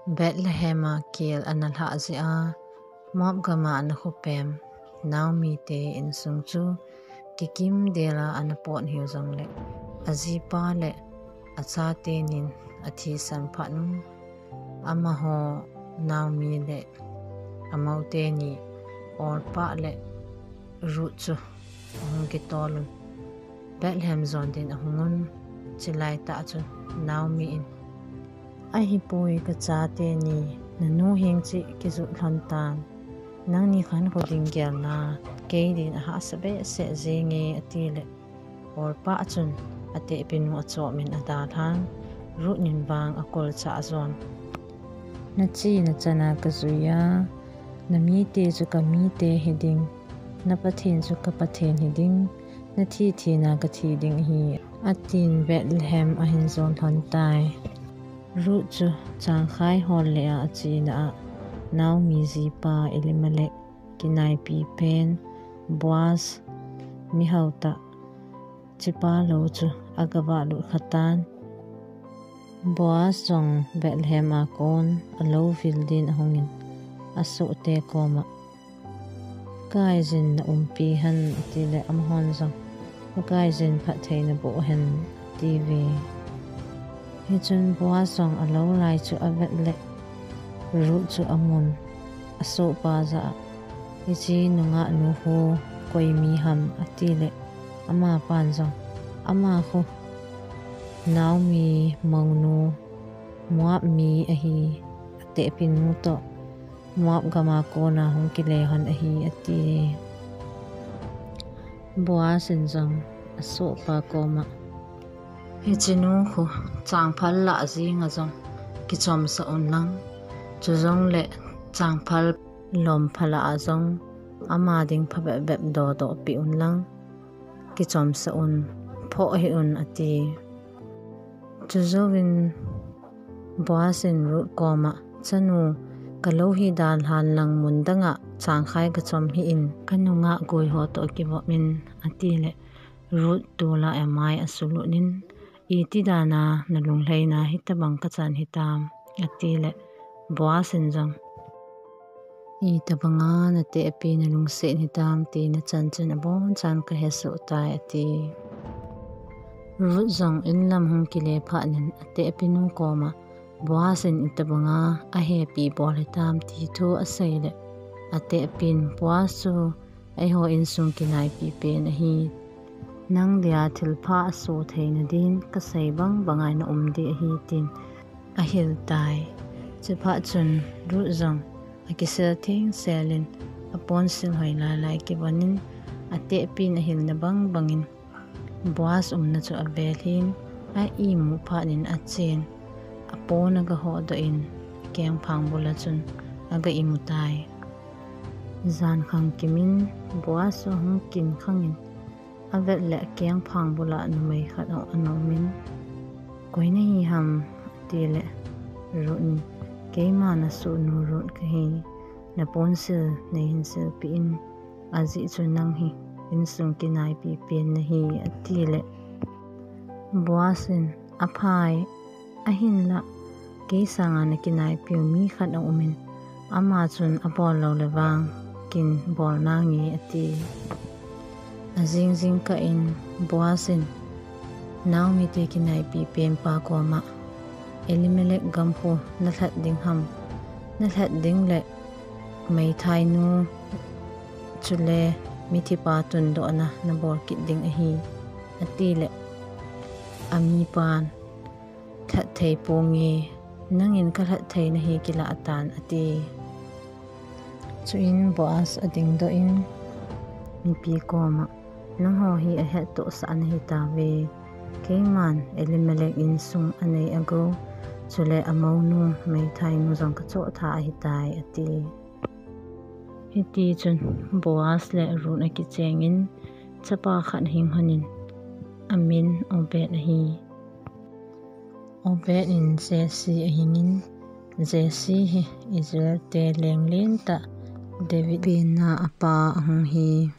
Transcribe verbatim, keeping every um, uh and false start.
Bethlehem a kel ana lhah jeh a, Moab gam a ana khopem Naomi te insung chu kikim del a ana pot hiu jongle, ajipa le achate nin athisan phat un, amaho Naomi le amau teni Orpah le Ruth chu ahung kitol un, Bethlehem jon din ahung un. Chulai tah chun Naomi in, "Ahipoi, kachate ni, nanu heng cheh kijot lhon tan. Nangni khankho ding gelna kei din ahahsa behseh jenge," ati le, Orpah chun atehpinu achop in adalhan, Ruth nin vang akolchah jon. "Nachena chan a kajui a, namite chu kamite hiding, na Pathen chu ka Pathen hiding, nathi thina kathi ding ahi," atin Bethlehem ahin jon lhon tai. Ruth chu changkhai hol le a achena a, Naomi jipa Elimelech kinaipi pen Boaz mihao tah, chupa lou chu agavah lut khatan. Boaz jong Bethlehem a kon alou vil din ahung in, asohte koma, "Kaiyin na umpi hen," ati le, amahon jong, "Kaiyin phatthei naboh hen," ati ve. Hichun Boaz jong alou lai chu avet le, Ruth chu amun, asohpa jah a, "Hiche nungah nu khu koi mi ham?" ati le, amapan jong, "Ama khu Naomi mounu, Moab mi ahi, atehpinu toh Moab gam a kon a hung kile hon ahi," ati. Boaz in jong asohpa koma, "Hiche nu khu changphal lah jing a jong kichomsah un lang, chujongle changphal lom phalah a jong ama ding phabep bep dodoh peh un lang, kichomsah un, phoh hih un," ati. Chujouvin Boaz in Ruth koma, "Chanu, kalou hi dalhan lang mun dang a changkhai kachom hih in, kanungah goi ho toh kivop in," ati le, Ruth tol a amai asulut in, "Iti dan a nalunglhaina hitabang kachan hitam?" ati le, Boaz in jong, "Itabang a natehpi nalungset hitam ti nachan chun abonchan kahesoh tai," ati. Ruth jong inlam hung kile phat in atehpinu koma, Boaz in itabang a ahepi bol hitam ti thu asei le, atehpin, "Boaz chu eiho insung kinaipi pen ahi. Nang dia thilpha asoh theina din kasei bang bang a na um ding ahi," tin ahil tai. Chuphat chun Ruth jong akisel thengsel in, aponsil hoi lailai kivon in, atehpin ahilna bang bang in Boaz umna chu avel in, a imu phat in achen, apon agahodoh in, akengphang bul a chun aga imu tai. Jan khang kim in Boaz chu ahung kin khang in, avet le akengphang bul a numei khat ana um in, "Koi nahi ham?" ati le, Ruth in, "Keima nasohnu Ruth kahi, naponsil neihin silpeh in, ajeh chu nang hi insung kinaipi pen nahi," ati le, Boaz in, "Aphai, ahinlah kei sanga nakinaipiu mi khat aum in, ama chun abol lou le vang kin bol nange," ati. Ajing jingkah in Boaz in Naomi te kinaipi penpa koma, "Elimelech gam khu nalhat ding ham? Nalhat ding le meithainu chule mithipa tundohna nabol kit ding ahi," ati le, amipan, "Lhat thei ponge, nangin kalhat thei nahi kilah tan," ati. Chuin Boaz adingdoh in, mipi koma, "Nangho hi ahettohsah nahi tauve. Keiman Elimelech insung anei agou, chule amounu meithainu jong kachoh tha ahitai," ati. Hitichun Boaz le Ruth akichengin, chapa khat hing honin, amin Obed ahi. Obed in Jesse ahingin, Jesse hi Israel te lenglen tah David penna apa ahung hi.